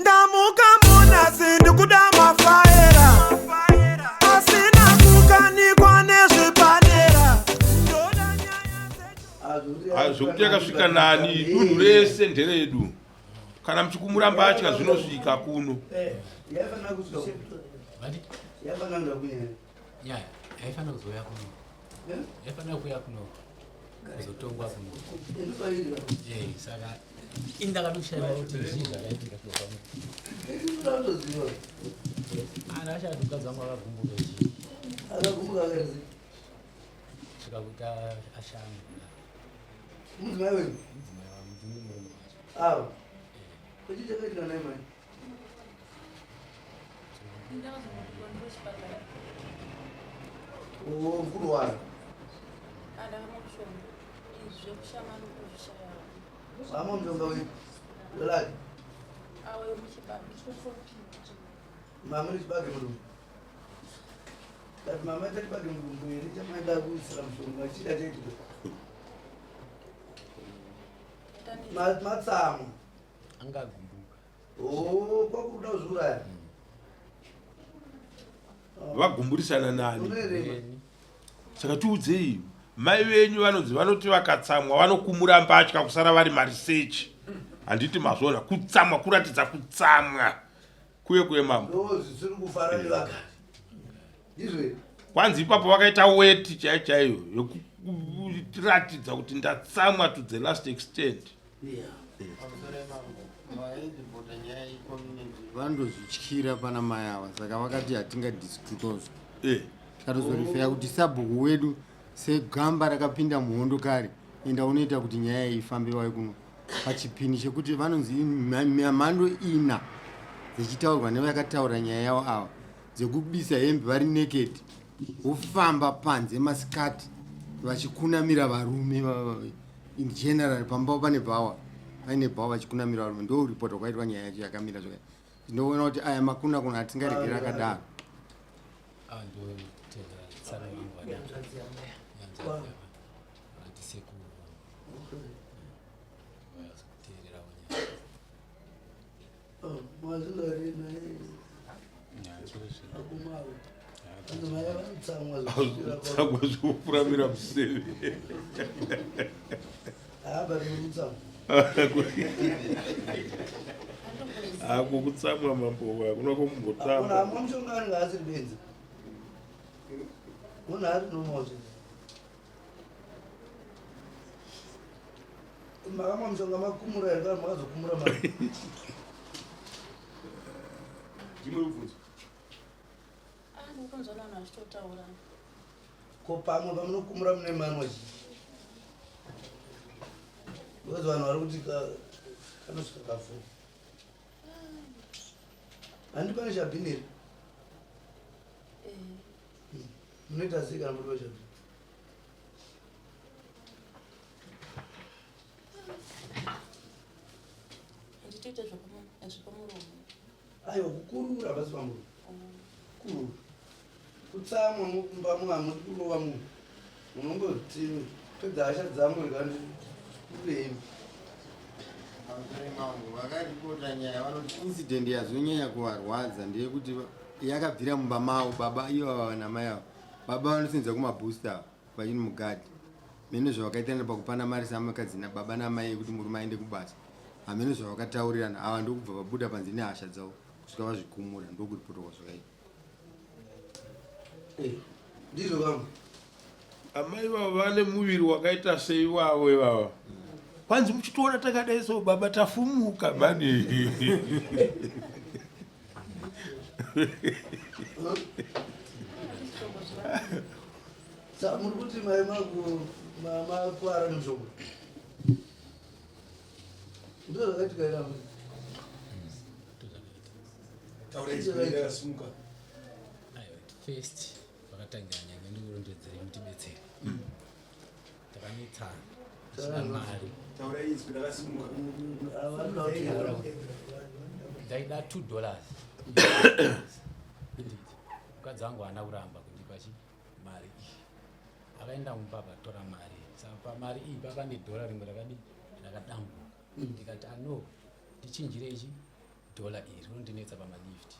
Ndamuka munasi ndikuda mafaera asina kukanikwa nezvepadera. Ndoda nyaya dzecho. Zvekuti yakasvika nani dunhu rese nderedu. Kana muchikumura mbatya zvinosvika kuno. Nyaya yaifanira kuzouya kuno. Yaifanira kuuya kuno. Kuzotongwa kuno. Eh, saka ini ndakatoshaiwa kuti zvii zvakaitika kuno. Ana ashati mukadzi wangu akagumbuka chii. Akagumbuka akazi. Svika kuti ashame. Mudzimai wenyu? Mudzimai wangu ndini murume wacho. Avo. Ko chii chakaitika naye mai? Oh, kurwara. Vamwe mushonga wenyu. Welaki. Mama chibage mudumbu. Kati mama ita chibage mudumbu here chamaida kuisira mushonga chida chaitika. Matsamwa. Angagumbuka. Oh, kwakuda kuzviuraya. Vagumburisana nani? Unorema. Saka tiudzei, mai venyu vanonzi vanoti vakatsamwa vanokumura mbatya kusara vari marisechi. Handiti mazviona, kutsamwa kuratidza kutsamwa kuye kuye mambo. Ndo zvisiri kufara nevakadzi. Ndizvo here? Kwanzi ipapo vakaita weti chaiyo chaiyo yekuratidza kuti ndatsamwa to the last extent. Yeah. Vairipota nyaya yecommunity vanondozvityira pana mai ava, saka vakati hatingadisclose. Tikatozorifeya kuti sabhuku wedu segamba rakapinda muhondo kare, enda unoita kuti nyaya iyi ifambe wai kuno pachipini chekuti vanonzi mhando ina dzichitaurwa nevakataura nyaya yavo ava dzekubisa hembe vari naked vofamba panze masikati vachikunamira varume in general pamba pane bhawa paine bhawa vachikunamira varume. Ndo ripota kwaitwa nyaya yacho yakamira zvakadai. Ndinoona kuti aya makuna kuna hatingaregeri akadaro. Ava ndotevera tsano vangu vati sekuru vakuteererawo nyaya. Oh, mazvinori naye. Akumawo. Vanhu mai vanotsamwa zvichira. Kutsamwa zvekufuramira museve. Haba ndikutsamwa. Ako kutsamwa mambo hakuna Munhu kumbotsamwa. amwa mushonga anenge asiri benzi. Munhu ari normal zvinhu. Makamwa mushonga makumura here kana makazokumura mari? Ndimwe mubvunzo. Ah, ndikutonzwa vanhu vachitotaura. Ko pamwe pamunokumura mune manwa chii? Because vanhu vari kuti kanosvika kafu. Handi pane shabhini here? Munoita sei kana muri pashabhini? Handitoita zvepamuromo. Aiwa, kukurura pasi pamuromo. Kurura. Kutsamwa mumba hamudi kurova munhu. Munongoti pedza hasha dzangu rega ndikurei. Mambo vakaripota nyaya vanoti incident yazonyanya kuvarwadza ndeyekuti yakabvira mumba mavo baba ivava namai ava. Baba vanosenza kumabooster vachiri mugadhi. Mheno zvavakaitirana pakupana mari samukadzi nababa namai yekuti murume aende kubasa. Hameno zvavakataurirana ava ndokubva vabuda panze nehasha dzavo kusvika vazvikumura ndokuripotwa kwazvakaita. Ndizvo vamwe. Amai vavo vane muviri wakaita sei wavo ivava? Kwanzi muchitiona takadai so baba tafumuka mani. Sa muri kuti mai maku makwara nemushonga. Ndizvo zvakaitika here amai? Taura izwi rakasimuka. Aiwa, first vakatangira nyaya ndikurondedzere mutibetsere. Takanetsana tisina mari. Taura izwi rakasimuka. Ndaida $2. Indeed. Mukadzi wangu haana kuramba kundipa chi mari iyi. Akaenda mumba akatora mari. Saka pamari iyi papa nedhora rimwe rakadi rakadambuka. Ndikati ano ndichinjire ichi Dollar iri rinondinetsa pamalift.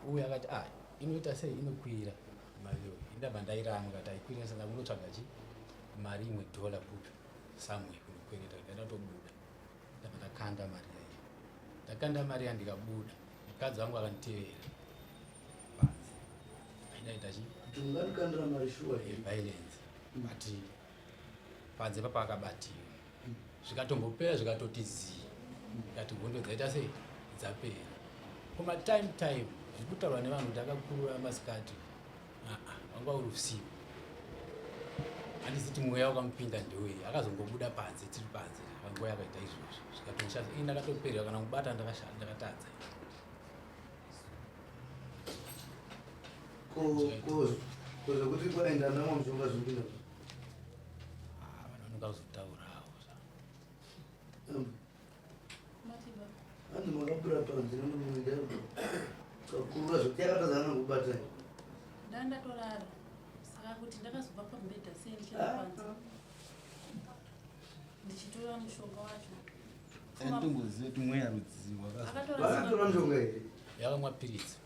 Uye akati ah inoita sei inokwira mari iyoyo. Indabva ndairamwa kati haikwiri saka ndakunotsvaga chi mari imwe dollar kupi somewhere kunokwereta ndatobuda. Ndabva ndakanda mari yaiyo. Ndakanda mari iya ndikabuda. Mukadzi wangu akanditevera panze. Aida chi? Kuti ungandikandira mari shuwa here? Violence. But panze papa akabatiwa. Zvikatombopera zvikatoti zii. Ndikati hondo dzaita sei? Dzapera. Kuma time time zviri kutaurwa nevanhu kuti akakurura masikati. Ah ah, wanga uri usiku. Handisiti mweya wakamupinda ndewei. Akazongobuda panze tiri panze. Panguva yakaita izvozvo. Zvikatonishamisa. Ini ndakatopererwa kana kubata ndakatadza. Ko ko ko zvekuti kwaenda ndamwa mushonga zvipinda. Ah, vanhu vanonga kuzotaurawo. Hanzi makabura panze nemurume kakurura zvekuti yakatadzana nekubata. Ndandatorara. Saka kuti ndakazobva pamubhedha sei ndichienda panze. Ndichitora mushonga wacho. Andingoziva kuti mweya rudzii wakatora mushonga here? Yakamwa piritsi.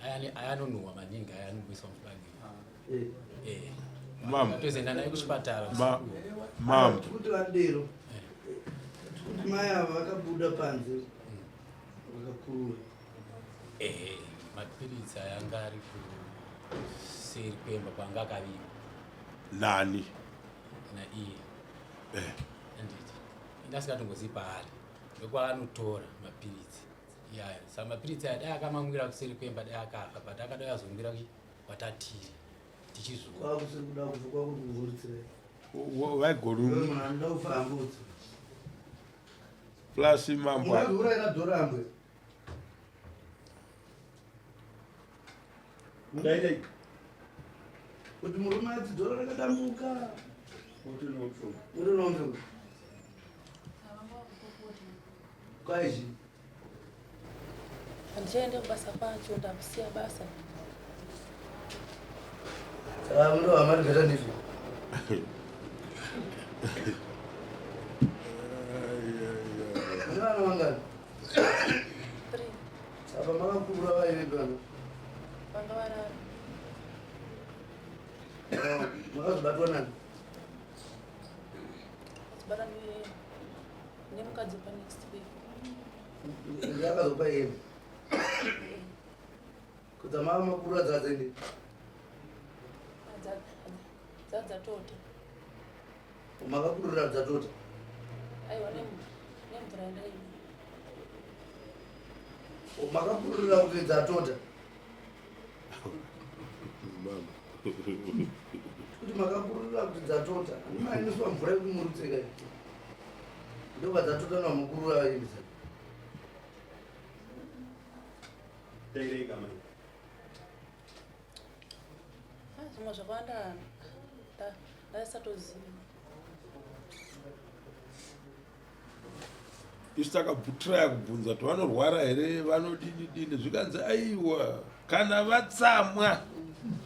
Aya anonhuhwa maningi aya anomboiswa muchibage. Eh. Eh. Mama. Tozoenda naye kuchipatara. Mama. Kuti vadero. Kuti mai ava vakabuda panze. Vakakurura. Eh, mapiritsi aya anga ari kuseri kwemba kwanga akavigwa. Nani? Naiye. Eh. Anditi. Indasingatombozivi paari. Ndokwaanotora mapiritsi. Iyayo. Saka mapiritsi aya dai akamamwira kuseri kwemba dai akafa but akadai azomwira kwatatiri tichizviona. Kwakusiri kuda kufa kwakuri kuvhuritsira. Vaigona. Munhu anoda kufa ambudzi. Plus mambo. Ungazourayira dhora ambwe. Ndaidai. Kuti murume ati dhora rakadambuka. Utonomushonga. Kwaizvi. Handichaende kubasa kwacho ndakusiya basa. Saka muno hamarigata ndizvo. Mune vana vangani? 3. Apa makakura vaivepi vana? Vanga varara. Makazobatwa nani? Akazobatwa nemukadzi panext week. Ndiye akazopa iye. Kudza mava makura dzadzendi. Dzadzatota. Makakurira dzatota. Aiwa nemvura yandaimwa. Makakurira kuti dzatota. Kuti makakurira kuti dzatota. Mainiswa mvura yekumurutsika. Ndobva dzatota namukurura vaimisa. Tairega mai. Zvimwe zvakawanda ndaisatoziva. Isu takabhutiraya kubvunza kuti vanorwara here vanodini dini zvikanzi aiwa kana vatsamwa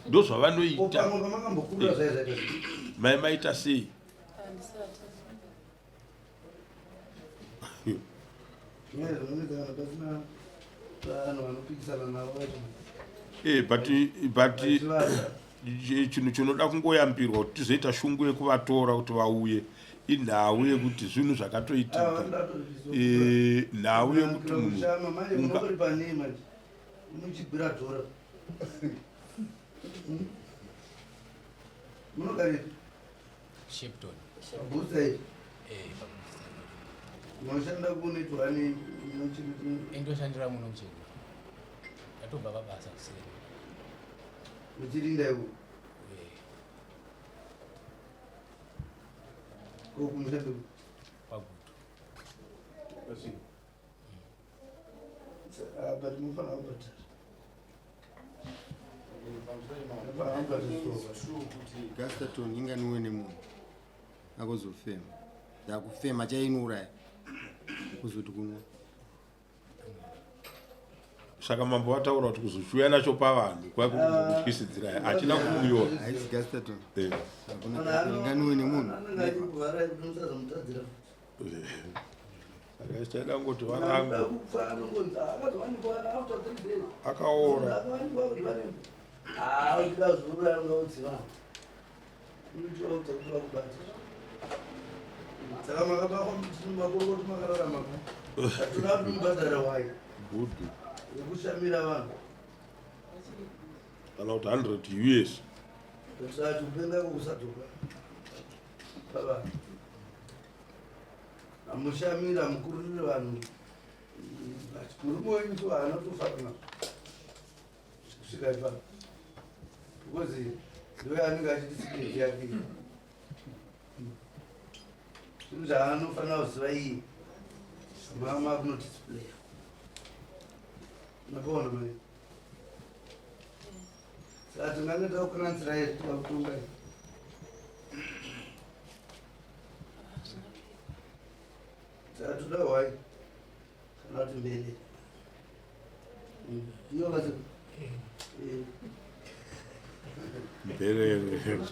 ndozvavanoita. Pamwe pamakambokurura zvai zvaita. Mai maita sei? Handisati. Zvimwe zvinonetsa kana pasina vanhu vanopikisana navo vacho. Eh, but chinhu chinoda kungoyambirwa kuti tizoita shungu yekuvatora kuti vauye inhau yekuti zvinhu zvakatoitika. Nhau yekuti munhu manje munongori panei manje muchigwira dhora. Munogarepi? Shepton. Booster iyi. Eh, paBooster. Munoshanda kunoitwa nei? Indoshandira muno muchero. Ndatobva pabasa kuseni. Muchirinda iwo? Eh. Ko kumushando? Pagutu. But munofanira kubhadhara. Gastaton inganiwe nemunhu akozofema yakufema chainouraya kuzoti kunwa. Saka mambo vataura kuti kuzochiuya nacho pavanhu kwakutyisidzira hachina kumwiwa. Haisi Gastaton. Eh. Hakuna inganiwe nemunhu. Anenge achikuvharai kuti musazomutadzira. Saka ichaida kungoti varangwe. Akaora. Saka makabakwa makorokoti makararama hatuna kumubhadhara wai Bhudhu. yekushamira vanhu. Kana kuti 100 US. Kusati kupenga kusadzoka pavanhu. Hamushamira hamukururire vanhu. But murume wenyu so haana kutofara nazvo kusvika ipapo because ndiwe anenge achiti secret yake zvinhu zvaanofanira kuziva iye mama kunodisplaya makaona mai saka tingange takukanganisira here tikakutonga saka toda hwai kana kuti mbere iyo vati Mberere.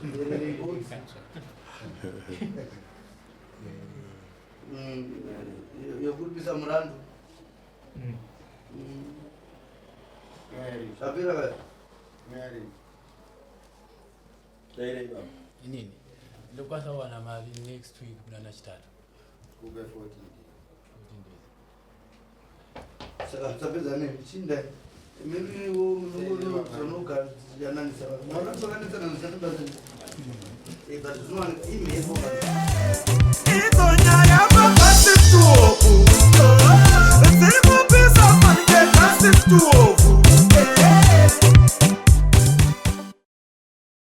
Mberere ibodzi. Yekuripisa murandu. Zvapera kare. Inini ndokwanisa kuwana mari next week kunana Chitatu. Kupe 14 days. 14 days. Saka tisapedza nechinda imimiwo munongozonogananisa vanhu maona tokanetsana musati but zvinowanika imhepo. Idzo nyaya mabhasituoku dziri kupisa fanike gasituoku.